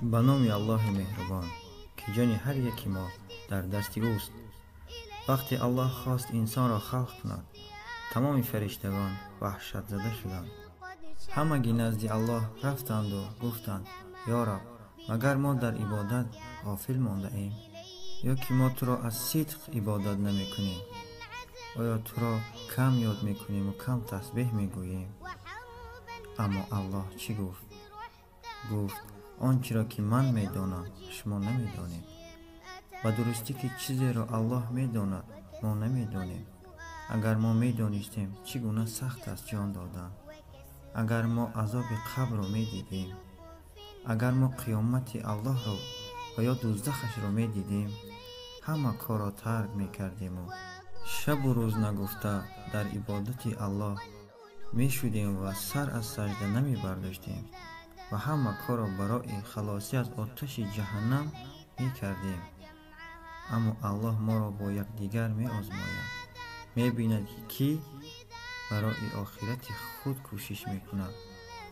Ба номи Аллоҳи меҳрубон, ки ҷони ҳар яки мо дар дасти ӯст. Вақте Аллоҳ хост инсонро халқ кунад, тамоми фариштагон ваҳшатзада шуданд. Ҳамагӣ назди Аллоҳ рафтанду гуфтанд: ё Раб, магар мо дар ибодат ғофил мондаем? Ё ки мо туро аз сидқ ибодат намекунем? Оё туро кам ёд мекунему кам тасбеҳ мегӯем? Аммо Аллоҳ чӣ гуфт? Гуфт: он чиро ки ман медонам, шумо намедонед. Ба дурустӣ ки чизеро Аллоҳ медонад, мо намедонем. Агар мо медонистем, чӣ гуна сахт аст ҷон додан, агар мо азоби қабрро медидем, агар мо қиёмати Аллоҳро ва ё дӯзахашро медидем, ҳама корро тарк мекардему шабу рӯз нагуфта дар ибодати Аллоҳ мешудем ва сар аз сажда намебардоштем ва ҳама корро барои халосӣ аз оташи ҷаҳаннам мекардем. Аммо Аллоҳ моро бо якдигар меозмояд, мебинад, ки кӣ барои охирати худ кӯшиш мекунад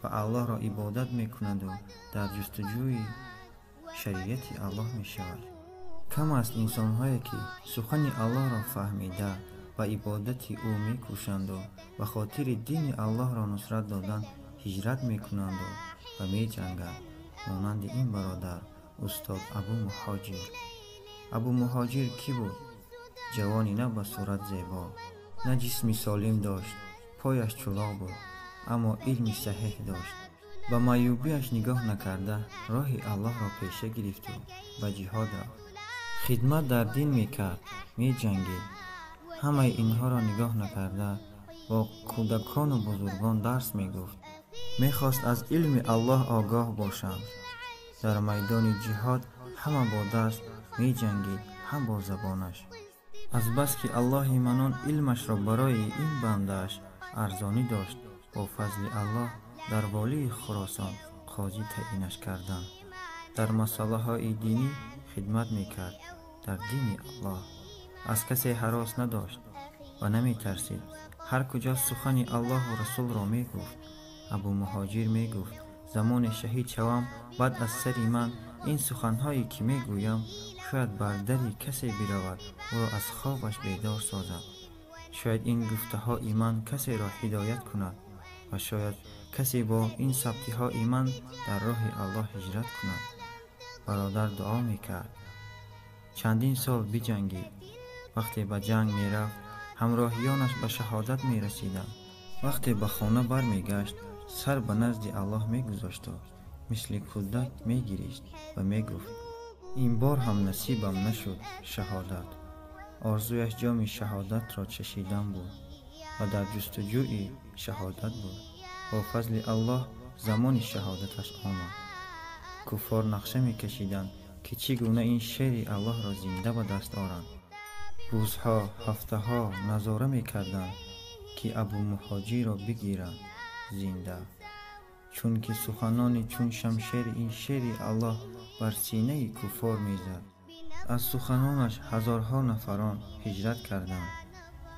ва Аллоҳро ибодат мекунаду дар ҷустуҷӯи шариати Аллоҳ мешавад. Кам аст инсонҳое, ки сухани Аллоҳро фаҳмида ба ибодати ӯ мекӯшанду ба хотири дини Аллоҳро нусрат додан ҳиҷрат мекунанду ва меҷанганд, монанди ин бародар устод Абу Муҳоҷир. Абу Муҳоҷир кӣ буд? Ҷавони на ба сурат зебо, на ҷисми солим дошт, пояш чулоқ буд, аммо илми саҳеҳ дошт. Ба маъюбиаш нигоҳ накарда роҳи Аллоҳро пеша гирифту ба ҷиҳод рафт. Хидмат дар дин мекард, меҷангид. Ҳамаи инҳоро нигоҳ накарда бо кӯдакону бузургон дарс мегуфт. Мехост аз илми Аллоҳ огоҳ бошанд. Дар майдони ҷиҳод ҳама бо даст меҷангид, ҳам бо забонаш. Азбаски Аллоҳи Маннон илмашро барои ин бандааш арзонӣ дошт, бо фазли Аллоҳ дар волии Хуросон қозӣ таъинаш карданд. Дар масъалаҳои динӣ хидмат мекард, дар дини Аллоҳ. Аз касе ҳарос надошт ва наметарсид. Ҳар куҷо сухани Аллоҳу Расулро мегуфт. Абу Муҳоҷир мегуфт: замоне шаҳид шавам, баъд аз сари ман ин суханҳое ки мегӯям, шояд бар дари касе биравад, ӯро аз хобаш бедор созад. Шояд ин гуфтаҳои ман касеро ҳидоят кунад ва шояд касе бо ин сабтиҳои ман дар роҳи Аллоҳ ҳиҷрат кунад. Бародар дуо мекард. Чандин сол биҷангид. Вақте ба ҷанг мерафт, ҳамроҳиёнаш ба шаҳодат мерасиданд. Вақте ба хона бармегашт, сар ба назди Аллоҳ мегузошту мисли кӯдак мегирист ва мегуфт: ин бор ҳам насибам нашуд шаҳодат. Орзуяш ҷоми шаҳодатро чашидан буд ва дар ҷустуҷӯи шаҳодат буд. Бо фазли Аллоҳ замони шаҳодаташ омад. Куффор нақша мекашиданд, ки чӣ гуна ин шери Аллоҳро зинда ба даст оранд. Рӯзҳо, ҳафтаҳо назора мекарданд, ки Абу Муҳоҷирро бигиранд зинда, чунки суханони чун шамшери ин шери Аллоҳ бар синаи куффор мезад. Аз суханонаш ҳазорҳо нафарон ҳиҷрат карданд.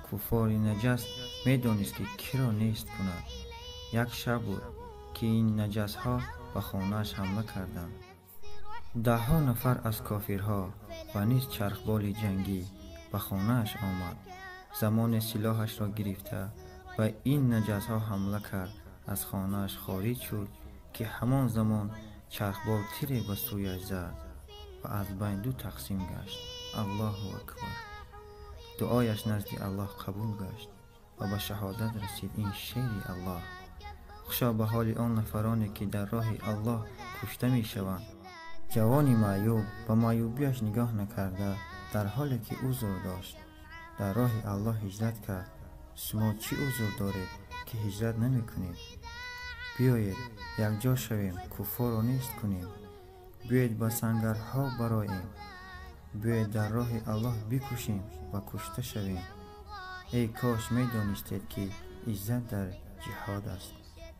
Куффори наҷас медонист, ки киро нест кунад. Як шаб буд, ки ин наҷасҳо ба хонааш ҳамла карданд. Даҳҳо нафар аз кофирҳо ва низ чархболи ҷангӣ ба хонааш омад. Замоне силоҳашро гирифта ба ин наҷасҳо ҳамла кард, аз хонааш хориҷ шуд, ки ҳамон замон чархбол тире ба сӯяш зад ва аз байн ду тақсим гашт. Аллоҳу акбар! Дуояш назди Аллоҳ қабул гашт ва ба шаҳодат расид ин шери Аллоҳ. Хушо ба ҳоли он нафароне, ки дар роҳи Аллоҳ кушта мешаванд. Ҷавони маъюб ба маъюбиаш нигоҳ накарда, дар ҳоле ки узр дошт, дар роҳи Аллоҳ ҳиҷрат кард. Шумо чӣ узр доред, ки ҳиҷрат намекунед? Биёед якҷо шавем, куффорро нест кунем. Биёед ба сангарҳо бароем. Биёед дар роҳи Аллоҳ бикушем ва кушта шавем. Эй кош медонистед, ки иззат дар ҷиҳод аст.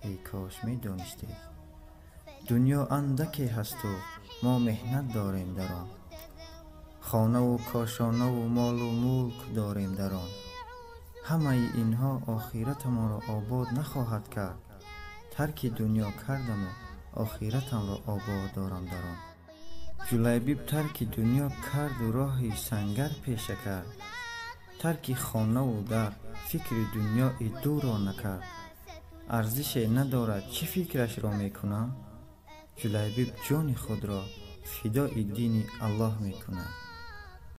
Эй кош медонистед. Дунё андаке ҳасту мо меҳнат дорем дар он. Хонаву кошонаву молу мулк дорем дар он. Ҳамаи инҳо охиратамонро обод нахоҳад кард. Тарки дунё кардаму Охиратамро обод дорам дар он. Ҷулайбиб тарки дунё карду роҳи сангар пеша кард. Тарки хонаву дар, фикри дунёи дурро накард. Арзише надорад, чӣ фикрашро мекунам? Ҷулайбиб ҷони худро фидои дини Аллоҳ мекунад.